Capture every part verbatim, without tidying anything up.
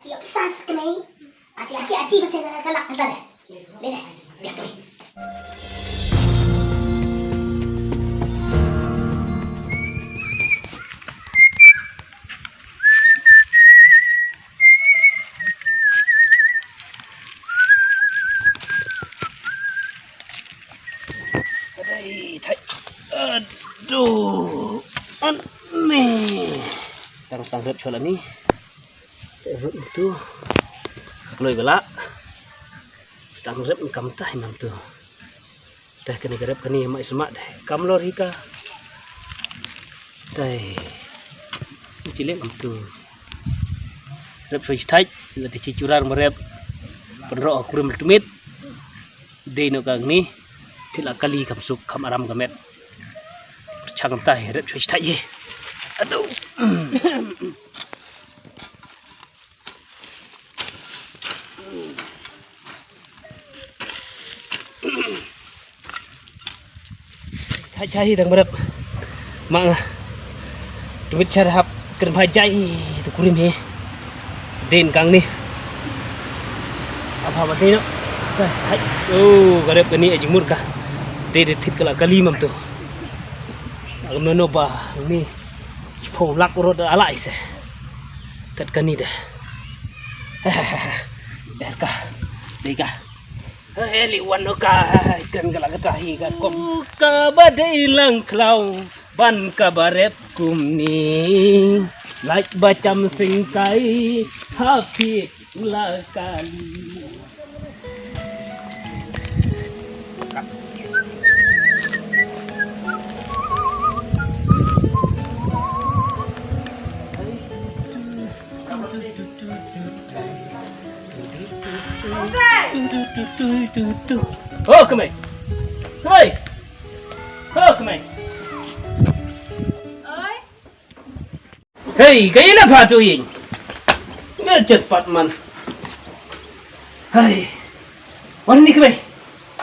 Ïa ki sa sa kmie. Aci, aci, aci, ba sa ka lak kata deh. Deh, deh, biar kmie. Adai, thait. Aduh. An ni. Tang stang rep chola ni. Te rep tu. Kloi bela. Stang rep kam tah imam tu. Te kani ka rep kani mai semak deh. Kam lor hi ka. Te. Chilek tu. Rep soi thait. La te chi churar ma rep. Penro kurim tumit. Dei no ka ngni. Thila kali kam suk kam aram ka met. Chang tai rep choi chai ye. Aduh. Hai chai dang berep. Mang. Tumit char hap kren bha jai tu kurim hi. Din kang ni. Apa ba dei no. Hai. Oh, garep kani aji mur ka. Dei dei thit kala kali mam tu. Agam no no ba ni. Chipong lak rot ala ise. Kat kani deh. Deh ka. Dei ka. Heli wan no ka. Kan kala kata hi ka kom. Ka ba dei lang klau. Ban ka ba rep kumni. Lait ba cham sing tai. Happy. Ula kali. Oh, kemai. Kemai. Oh, kemai. Oi. Hei, kaei na pha tu ïing. Nga chet pat man. Hai. Wan ni kmai.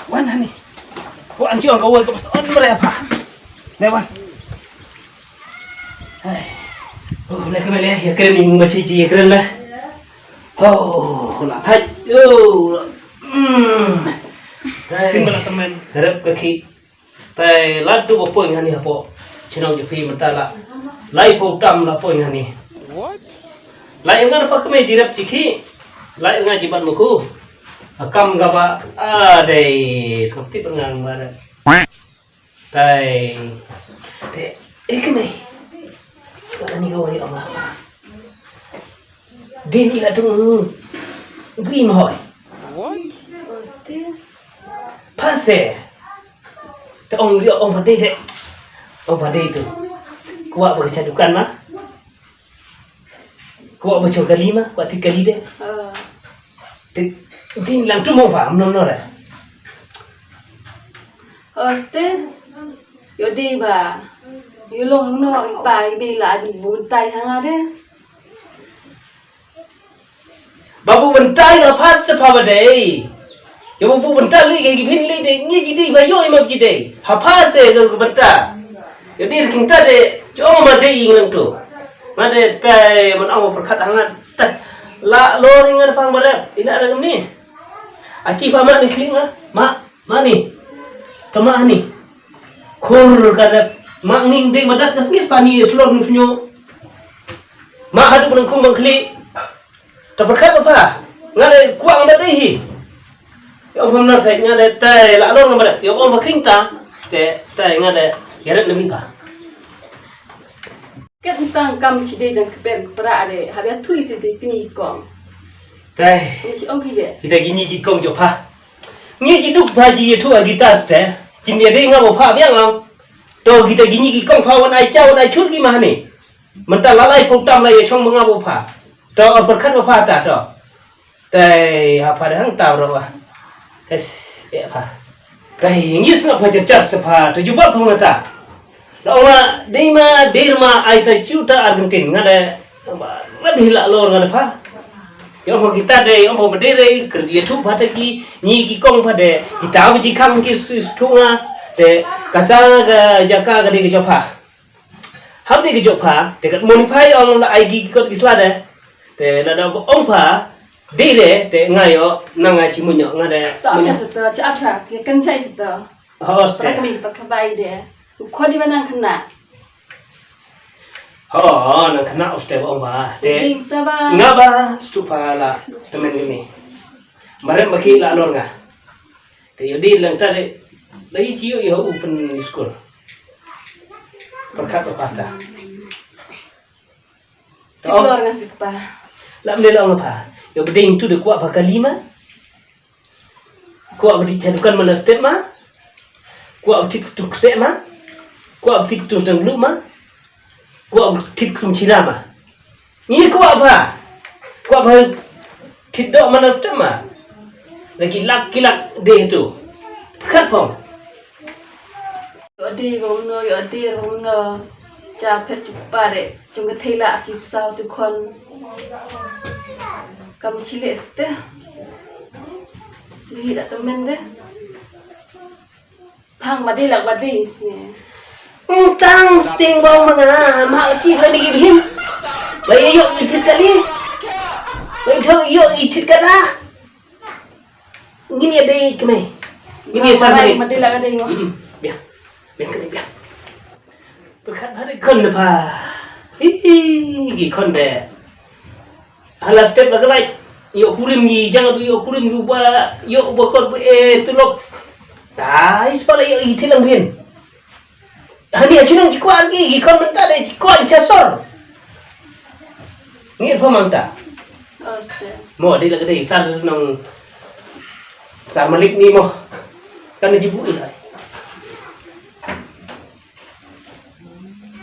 Wan hani. Wan jong ka wan ka pas on mare pha. Le wan. Hai. Oh, le kmai le, ya kren ni mung ba chi ji ya kren le. Oh, la thai. Oh. Hmm. Hai. Sim bala temen. Rep ka khi. Te la tu ba poi ngani hapo. Chinong ju phi mynta la. Lai pho tam la poi ngani. What? Lai nga pa kme jirap chikhi. Lai nga jibat muku. Akam gaba adai skop ti perngang barat. Tai. Te ikme. Sekarang ni kau ya Allah. Din ila tu. Bri mahoi. What? Pase. Te ong ri ong pade de. Ong pade tu. Kuat bagi cadukan mah. Kuat baca kali mah, kuat ti kali de. Te din lang tu mau faham nom nora. Oste. Yo de ba. Yo long no ipa ibe la adu buntai hanga de. Babu bentai la pas te pa ba dei. Yo babu bentai li ke gibin li dei ngi ji dei ba yo imam ji dei. Ha pas te ke bentai. Yo dir king ta de jo ma dei ing lang tu. Ma de tai man au perkat hangat. La lo ring ngan pang ba dei. Ina ada ni. Aci pa ma ni kling ah. Ma. Mani. Tama ni. Khur ka dep. Mak ning ding madat ka sngis pani slor nu snyo. Mak hadu benang kum bangkli. Ta perkat apa? Ngade kuang ba dei hi. Ya om na sai ngade tai la lor ngam ba. Ya om ba king ta. Te tai ngade yaret nabi ba. Ket tang kam chi dei dang kper pra de. Habia thui si dei kini kong. Tai. Ni chi ong ki de. Kita gini ki kong jo pa. Ngi ki duk ba ji ïathuh ha kita ste, kin ïa dei nga ba pha biang lang. To kita gini ki kong pha wan ai cha wan ai chur ki mahani. Mynta la lai pung tam la ïa chong ba nga ba pha. To a perkhat ba pha ta to. Tai ha pha de hang ta ro ba. Hes e pha. Tai ngi sngap pha jar jar ste pha to jubab pha nga ta. La ong ma dei ma dei ma ai ta chu ta Argentin nga de ma dei la lor nga de pha. Yo pha kita de yo pha dei de ker dia thu pha ta ki ni ki kong pha de kita ba ji khang ki su thu nga de kata ga jaka ga de ga jopha. Ham de ga jopha de kat modify ong la ai ki kot ki sla de. Te lada ba ong pha dei de, te nga ïoh, na nga chi muñ ïoh, nga de. To ap cha sa to, cha ap cha, ki kan chai sa to. Ho, ste. Para kami, para kabai de. U khon di ba nang khynnah. Ho, nang khynnah, ste, ba ong pha. Te ding ta ba. Nga ba stu pha la temen kami. Marem ba ki la lor nga. Te ïoh di lang ta de. La i chi ïoh ïoh u pyn skul. Pyrkhat ba pha ta. Te ong. Lor nga sik pa. Lam le long pa. Ïoh beding tu de kwah pa kali ma. Kwah beding cha dukan mana step ma. Kwah beding tu kse ma. Kwah beding tu tang lu ma. Kwah beding tu chila ma. Ngi kwah pa. Kwah pa. Tit do mana step ma. Lagi lak kilak de tu. Khat phong. Ïoh di ba uno, ïoh di ba uno. Cha phet chu pa de, chung ka thei la chi psaw tu khon. Kam chi le ste. Bi da to men de. Phang ma di lak ma di. Tang sting bong ma nga, ma chi ka di hin. Ba ïoh i thit kali. Ba ïoh i thit kala. Ngin ïa dei kmai. Ngin ïa sar ma dei. Ma dei la ka dei mo. Hmm, bia. Bia kmai bia. Pyrkhat bha dei khon de pha. Hi hi, ki khon de. Hala step la ka lai. Ïoh kurim ngi jang du ïoh kurim ngi ba ïoh ba kot ba e tulop. Tai spa la ïoh i thilang bin. Hani achi nang ki kwah ki ki kon mynta de ki kwah cha sor. Ngi pha mynta. Mo dei la ka dei sar nong sar malik ni mo. Kan ji bu la.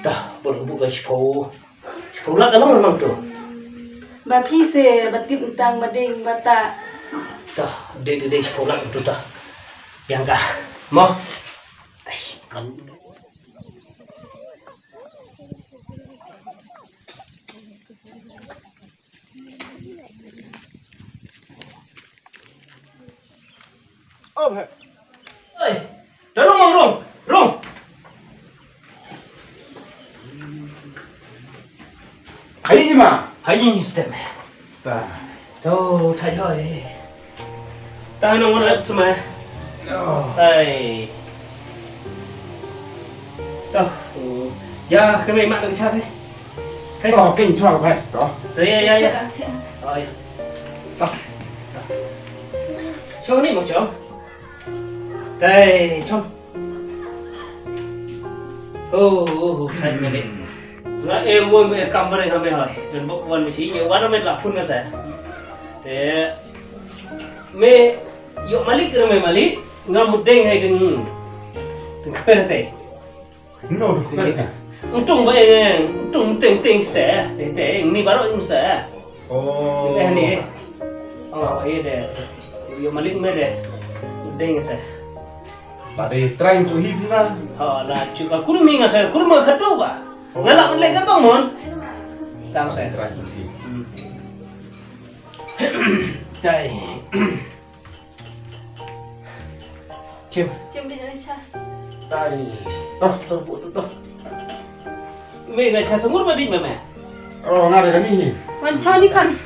Tah, bol bu ka shiphew. Shiphew lak ka long mang tu. Ba phi se ba tip tang ba ding ba ta. Tah, dei dei dei shiphew lak tu tah. Biang ka. Mo. Oh, he. Oi, da rung, rung, rung. Hai ni ma. Hai ni step. Ta. To, thai hoi. Ta nong lep semai. Oh. Hai. To. Ya, kami mak nang chat hai. Hai. To, king chua ka best to. To, ya, ya, ya. Oh, ya. To. Chong ni mo chong. Dai chong. Oh, oh, oh, thai mene. Nga e won e kam bare nga me hai. Dan bok wan mesi ye wan me la phun nga sa. Te me ïoh malik re me malik nga mudeng hai ding. Ding kper te. No, ding kper te. Untung ba e untung teng teng sa. Te te ni baro ing sa. Oh. Te ni. Oh, e de. Ïoh malik me de. Deng sa. Ba dei trying to him na. Ha la chu ka kurmi nga sa kurma khatu ba. Nga la malik ka bang mon. Tang sa. Trying to him. Hmm. Dai. Chim. Chim di ni cha. Dai. Toh, toh, bu tu toh. Me nga cha sangur ma di me me. Oh, nga re ni. Wan cha ni kan.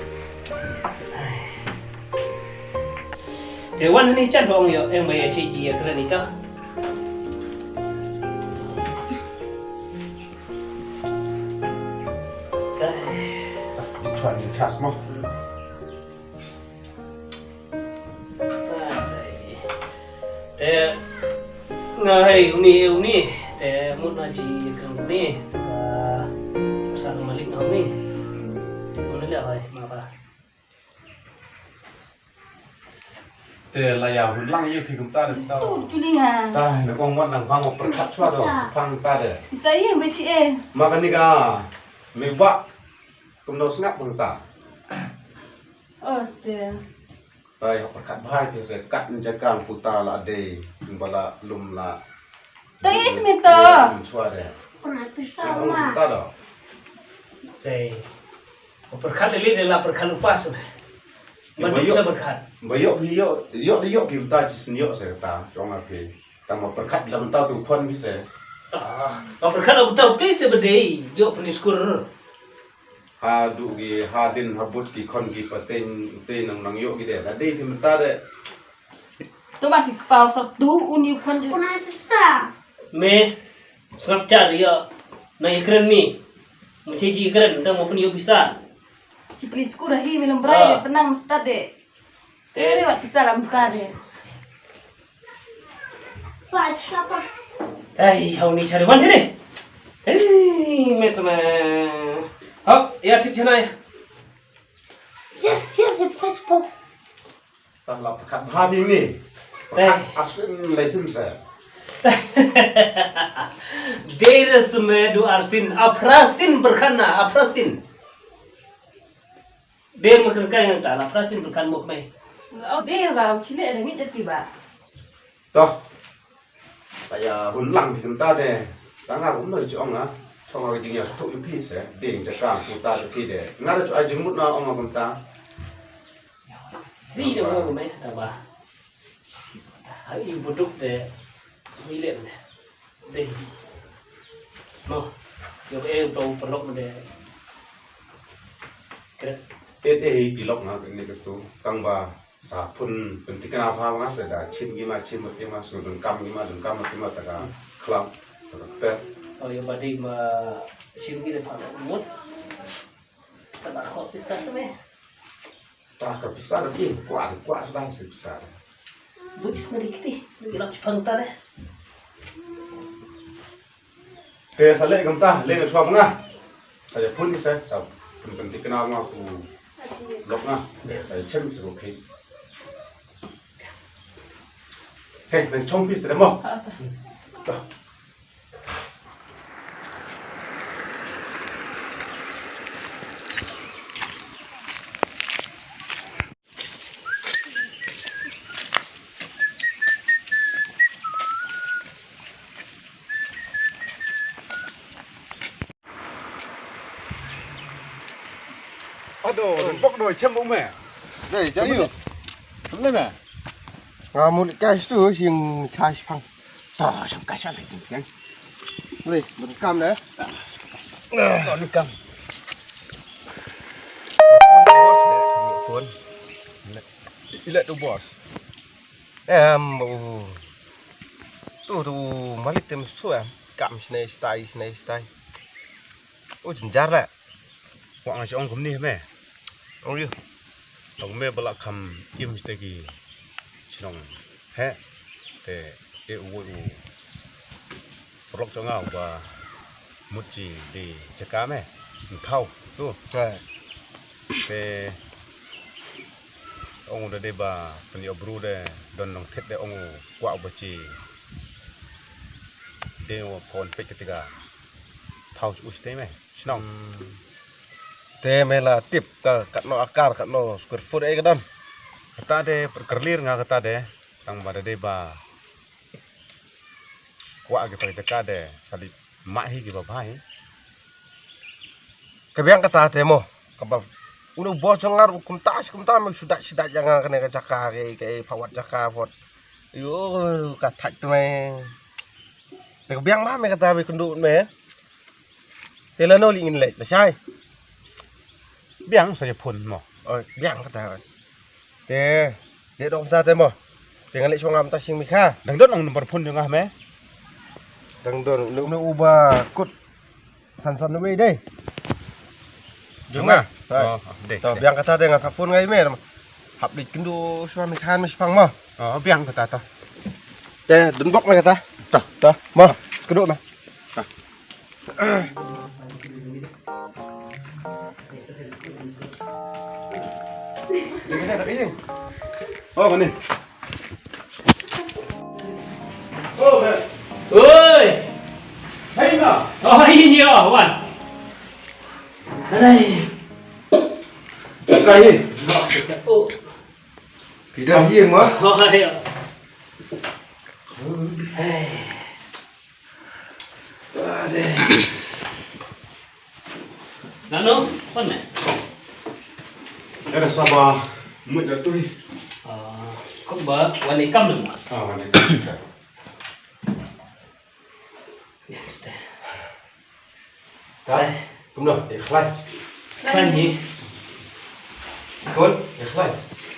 Te wan ni chan bong yo em ba ya chi ji ya kren ni cha. Dai. Chua ni chas mo. Te nga hei uni uni te mut na ji kang uni ka sa malik na uni. Uni le hei ma ba. Te la ya hun lang ye phi kumta de ta. Tu tu ni ha. Ta ne kong wat nang phang pyrkhat chua do phang ta de. Sa ye me chi e. Ma ka ni ka me ba kum no sngap phang ta. Oh, ste. Tai hok pyrkhat bha ki se kat njakang puta la dei ba la lum la. Tai is mi to. Lum chua de. Pernah pisau ma. Puta do. Tai. Hok pyrkhat lili de la pyrkhat lupa su. Ba duk sa pyrkhat. Ba yok yok yok yok puta chi sen yok se ta chong api. Tang ba pyrkhat lam ta tu khon ki se. Ah, ba pyrkhat lam ta pi te ba dei yok pni skur. Haduh ki hadien habud ki khon ki pateng te nang nang ïoh ki de. Lada dei phi mynta de. To ma si kpaw sa tu uni khon ju. Kuna pisa. Me sngap cha de ïa. Na ïa kren ni. Mo che ji kren ta mo pun ïoh pisa. Si pli skur hi me lembrai de penang stad de. Te re wat pisa lam ta de. Ai, hau ni cari wan sini. Hei, met me. Hop, ya tik sana ya. Yes, yes, yes, yes, po. Tah la pekat bha ding ni. Eh. Asin license. Dere sume du arsin, aprasin berkana, aprasin. Dere makan kai ngan ta, aprasin berkan mok mai. Oh, dere ba, chile ada ngit jati ba. Toh. Kaya hun lang di kenta de. Tanga um noi chong ah. Chong ah jing ya stok yu pi se. Ding jaka kuta jati de. Ngara chu ai jingmut na ong ah kenta. Ri de mo me ta ba. Hai buduk de. Ni le de. De. Mo. Yo e to pelok de. Kret. Te te hi pilok na ni ke tu. Tang ba. Sa pun pynthikna pha nga sa da chim ki ma chim ki ma sa donkam ki ma donkam ki ma ta ka khlam ta ka ter. Oh, yo badi ma chim ki de pha mut. Ta ba khop pista tu me. Ta ka pisa da ki kwa kwa sa da si pisa. Buj ma di kiti, di lap chipang ta de. Te sa leh kumta, leh na chwa nga. Sa ja phone sa, sa pun pun tikna nga ku lok nga. Te sa chem sa ku khi. Hey, nang chong pis te mo. Ado, bok do chem bok me. Dei, jai yu. Tum le me. Nga mun kai stu sing kai pang. To, sing kai sa le tum kan. Le, mun kam le. To, ni kam. Phone, boss, le, phone. Ile tu boss. Em, oh. Tu tu malik tem su em. Kam snei stai, snei stai. Oh, jynjar la. Wa nga ong kumne me. Ong yu. Tong me ba la kham im te ki chnong. He. Te e u u. Paralok jong nga ba mut ji di jaka me. Nthau tu. He. Te ong u da dei ba pynïoh bru de don nongthied de ong u kwah ba chi. Dei u kon peit kata ka. Thaw u stei me. Shnong. Hmm. Te me la tip ka katno akar katno square foot ei ka don. Kata de perkerlir nga kata de. Tang ba da dei ba kwah ki pang jaka de sa leit mah hi kiba bha hi. Ka biang kata te mo kaba unu bos jong nga kumta kumta me sudat sudat jong nga kane ka jaka ke ke phawat jaka phot. Yo ka thait te me. Te ka biang ma me kata me kundu me. Te lano lei ngin leit lashai. Biang sa phone mo. Oi biang kata. Te de dong ta te mo. Te ngan leit shuwa ngam ta sing mi kha. Dang don ong number phone jong nga me. Dang don ne uba kut san san wei dei. Jong nga. Oh, dei. To biang kata te nga sa phone ngai me. Hap leit kyndu shuwa mi kha mi shipang mo. Oh biang kata to. Te dun bok me kata. To. To mo. Skdu me. Oh, mane. Oh, man. Oi. Hey, ma. Oh, iya, wan. Hai. Hai. Oh. Kita iya, ma. Oh, iya. Hai. Nano, pan me? Ada saba mut da tui. Ah, kok ba wan ikam dum. Ah, wan ikam. Ya, ste. Dai, kumno? Ikhlai. Khlaiñ hi. Khun, ïa khlaiñ.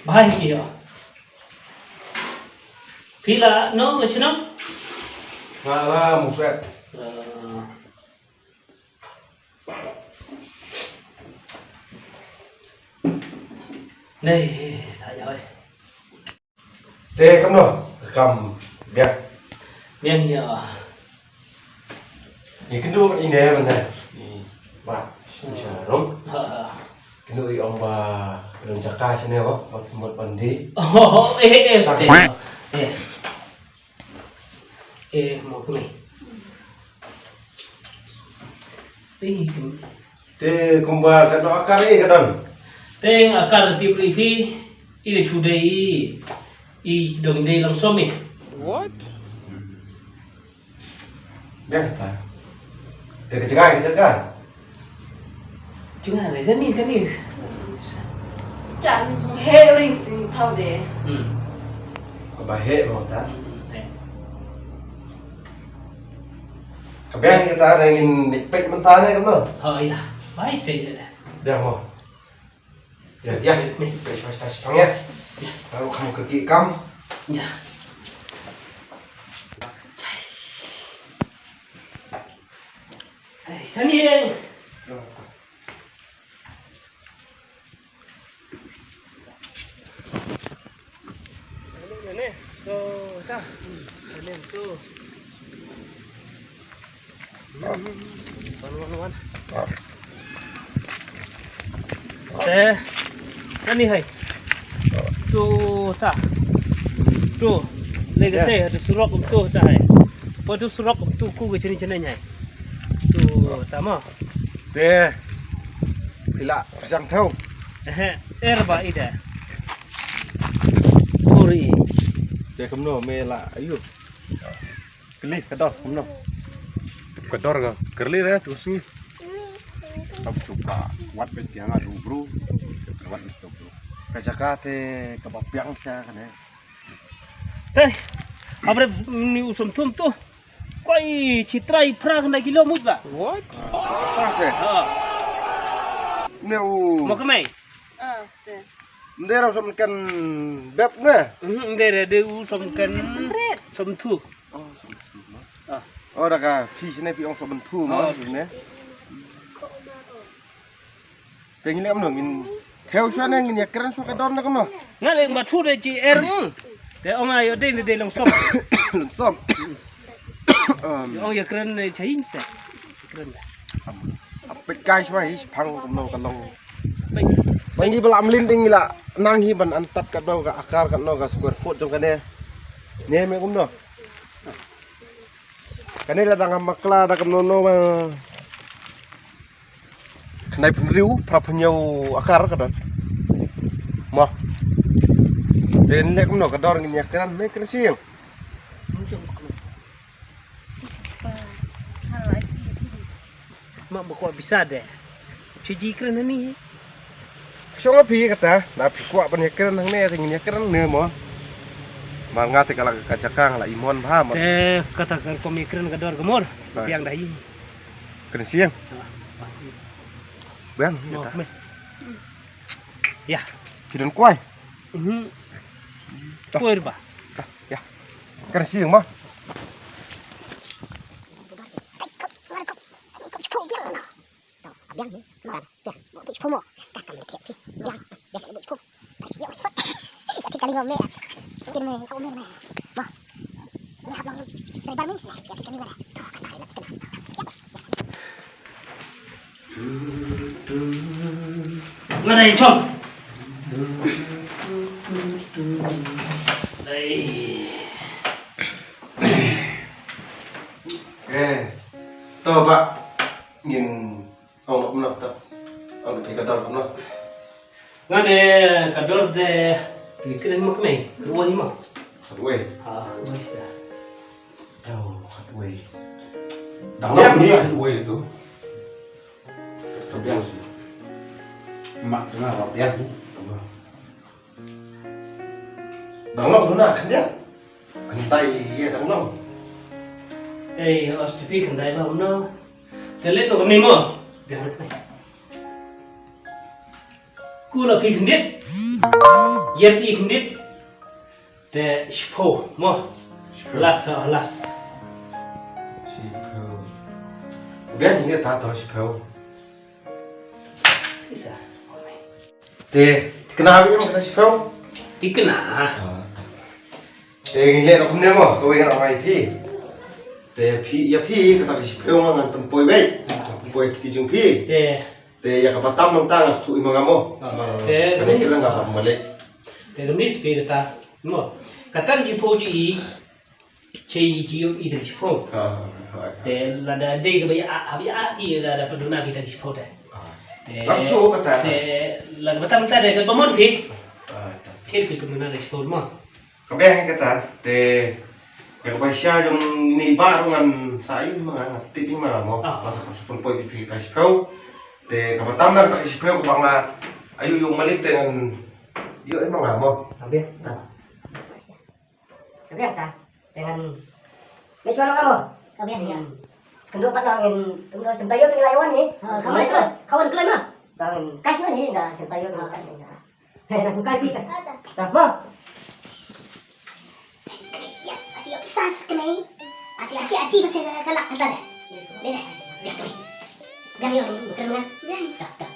Bha hi ki ïa. Phi la nong la chnong? Nga la musek. Ah. Nei, ta ïa oi. Te kumno, kam biang. Biang ïa. Ïa kynduh ine mane. Ba, shisha rum. Ha, ha. Kynduh i ong ba, kynduh jaka sini ba, ba mut pandi. Oh, eh, eh, eh. Eh. Eh, mo kumi. Eh, kumi. Te kumba ka don akar, eh, ka don. Te akar tip ri phi, i le chude i, i dong de lang somi. What? Dah ta. Te ka jaka, ka jaka. Jaka le, kani, kani. Jan he ring sing thau de. Hmm. Ka ba he mo ta. Hmm, he. Ka biang kita ada ingin pek mentah ni kan lo. Oh iya, baik saja dah. Dah mo. Ya, ya. Ni pek swasta sepang ya. Ya. Lalu kamu ke kam. Ya. Eh, sini. Te, ani hai. Tu ta. Tu. Lega te, tu surok tu ta hai. Po tu surok tu ku ke chini chini hai. Tu ta ma. Te, pila, pisang tau. Eh, er ba ida. Uri. Te kumno me la ayu. Kali ka dor kumno. Ka dor ka kali re tu sngi. Sab chuka wat bet yang adu bru. Wat bet tu bru. Ka jaka te ka ba piang sa ka ne. Te, abre ni usum tum tu. Koi chitrai pra kena kilo mut ba. What? Apa se? Ha. Ne u. Mo kemai. Ah, te. Ndera usum kan bep ne. Mhm, ndera de usum kan. Som thu. Oh, som thu ma. Ah. Oh, da ka phi sene phi ong som thu ma ne. Te ngin lem no ngin thew shuwa ne ngin ïa kren shuwa ka dor na kumno. Nga le ba thu de chi er. Te ong ayo de de long som. Long som. Um. Ong ïa kren ne chain se. Kren da. Ap pek kai shuwa hi phang kumno ka long. Pek. Bang hi ba la mlin ding la nang hi ban antat ka dor ka akar ka no ka square foot jong ka ne. Ne me kumno. Kane la dang makla da kam nono ma. Khnai pynriu phra pynñiaw akar ka don. Mo. Den lek no ka dor ngin ïa kren ne kren siang. Ma ba kwah bisa de. Chu ji kren hani. Shong phi kata, na phi kwah ban ïa kren hangne te ngin ïa kren ne mo. Mar nga te ka la ka jaka nga la imon bha mo. Te kata ka rukom ïa kren ka dor ka mor. Biang dah ïing. Kren siang. Biang mo kata. Ya. Ki don kwai. Mhm. Kwai ba. Ya. Kren siang mo. To, abiang ni, makan. Biang, bu phi phumo. Ka kam ni kep phi. Biang, biang bu phi phumo. Ka siap, siap. Ka tik kali ngom me. Kin me, kau me me. Wah. Ni hap long. Dari bar ni, ya tik kali ngom. To, ka tai na kena. Mana yang chom? Dai. Eh, to ba ngin Ong kumno ta. Ong phi ka dor kumno. Nga ne ka dor de phi kren mak me. Ruai ma. Ruai. Ha, ruai sa. Tau ruai. Dang ni ruai tu. Ka biang si. Mak tengah biang. Dang long tu na khyndiat. Kyntai ïa dang long. Ei, os tipi kyntai ba kumno. Te leit noh kane mo. Biang leit kane. Kul ïa phi khyndiat. Ïa phi khyndiat. Te shiphew mo. Shiphew. Last, uh, last. Shiphew. Biang ïa ta to shiphew. Pisa. Te, kena ha ïa kata shiphew. Te kena. Ah. Te ngi leh ruh kumne mo, kawei ngan ong ïa phi. Te phi, ïa phi kata ka shiphew ngan pynpoi beit. Pynpoi kti jong phi. Te. Te ïa kaba tam nangta ngan shu i ma nga mo. Ah. Te kane kila nga pynmalik. Te ka miss phi kata. Mo. Kata ka shiphew ji i. Che i ji i ta ka shiphew. Ah, ah, ah. Te lada dei kaba ïa, ah, ïa, i lada pynduna phi ta ka shiphew te. Ah. Te, la shu kata. Te lada ba tam ta de kaba mon phi. Ah, ta. Te phi pynduna ta ka shiphew mo. Ka biang kata, te ïa ka pisa jong ine i bah ruh ngan sa ïoh ma nga, ngan sa tip ïa ma nga mo. Ah. Ba sa ka shiphew poi phi ka shiphew. Te kaba tam na ka shiphew kaba nga ïoh ïoh malik te ngan ïoh ïa ma nga mo. Ka biang. Ah. Ka biang ta. Te ngan. Me shuwa ma nga mo. Ka biang, biang. Hmm. Kynduh pat ngan tum do shem taïew te ngi la ïa wan ni. Ah, ka wan kloi. Ka wan kloi ma. Ngan kai shuwa ni da shem taïew te ngi kai shuwa ni. He, na shu kai phi ka. Ta mo. Yes, ati ati sa kene. Ati ati ati mesti ka lak kata deh. Deh deh. Biang kene. Biang yo ni, bukan mana? Biang. Ta ta.